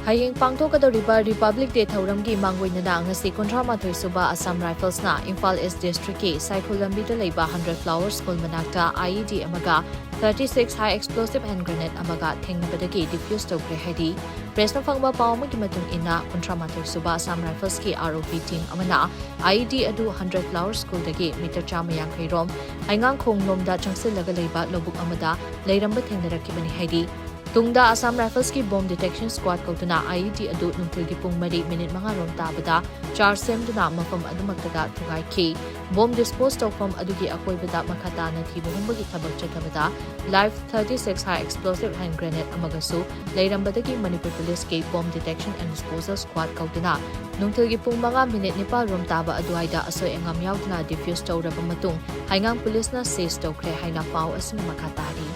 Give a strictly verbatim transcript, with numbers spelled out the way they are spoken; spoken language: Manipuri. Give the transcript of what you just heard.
ꯍꯌꯦꯡ ꯄꯥꯡꯊꯣꯛꯀꯗꯧꯔꯤꯕ Republic Day ꯊꯧꯔꯝꯒꯤ ꯃꯥꯡꯑꯣꯏꯅꯅ ꯉꯁꯤ ꯀꯨꯟꯊ꯭ꯔꯥ ꯃꯥꯊꯣꯏ ꯁꯨꯕ Assam Riflesꯅ ꯏꯝꯐꯥꯜ East Districtꯀꯤ ꯁꯥꯏꯈꯣꯜ ꯂꯝꯕꯤꯗ ꯂꯩꯕ Hundred Flower School ꯃꯅꯥꯛꯇ I E D ꯑꯃꯒ thirty-six high explosive hand grenade ꯑꯃꯒ ꯊꯦꯡꯅꯕꯗꯒꯤ defuse ꯇꯧꯈ꯭ꯔꯦ ꯍꯥꯏꯔꯤ꯫ Pressꯅ ꯐꯪꯕ ꯄꯥꯎ ꯑꯃꯒꯤ ꯃꯇꯨꯡ ꯏꯟꯅ, ꯀꯨꯟꯊ꯭ꯥ ꯃꯥꯊꯣꯏ ꯁꯨꯕ Assam Riflesꯀꯤ R O V team ꯑꯃꯅ I E D ꯑꯗꯨ Hundred Flower Schoolꯗꯒꯤ meter ꯆꯥꯝꯃ ꯌꯥꯡꯈꯩ ꯔꯣꯝ ꯍꯩꯉꯥꯡꯈꯣꯡ ꯂꯣꯝꯗ ꯆꯪꯁꯤꯜꯂꯒ ꯂꯩꯕ ꯂꯧꯕꯨꯛ ꯑꯃꯗ ꯂꯩꯔꯝꯕ ꯊꯦꯡꯅꯔꯛꯈꯤꯕꯅꯤ ꯍꯥꯏꯔꯤ꯫ ꯇꯨꯡꯗ Assam Riflesꯀꯤ Bomb Detection Squad ꯀꯧꯗꯨꯅ I E D ꯑꯗꯨ ꯅꯨꯡꯊꯤꯜꯒꯤ ꯄꯨꯡ ꯃꯔꯤ minute ꯃꯉꯥ ꯔꯣꯝ ꯇꯥꯕꯗ charge ꯁꯦꯝꯗꯨꯅ ꯃꯐꯝ ꯑꯗꯨꯃꯛꯇꯗ ꯊꯨꯒꯥꯏꯈꯤ꯫ Bomb dispose ꯇꯧꯐꯝ ꯑꯗꯨꯒꯤ ꯑꯀꯣꯏꯕꯗ ꯃꯈꯥ ꯇꯥꯅ ꯊꯤꯕ ꯍꯨꯝꯕꯒꯤ ꯊꯕꯛ ꯆꯠꯊꯕꯗ live thirty-six high explosive hand grenade ꯑꯃꯒꯁꯨ ꯂꯩꯔꯝꯕꯗꯒꯤ Manipur Policeꯀꯤ Bomb Detection and Disposal Squad ꯀꯧꯗꯨꯅ ꯅꯨꯡꯊꯤꯜꯒꯤ ꯄꯨꯡ ꯃꯉꯥ minute ꯅꯤꯄꯥꯜ ꯔꯣꯝ ꯇꯥꯕ ꯑꯗꯨꯋꯥꯏꯗ ꯑꯁꯣꯏ ꯑꯉꯥꯝ ꯌꯥꯎꯗꯅ defuse ꯇꯧꯔꯕ ꯃꯇꯨꯡ, ꯍꯩꯉꯥꯡ Policeꯅ seize ꯇꯧꯈ꯭ꯔꯦ ꯍꯥꯏꯅ ꯄꯥꯎ ꯑꯁꯤꯅ ꯃꯈꯥ ꯇꯥꯔꯤ꯫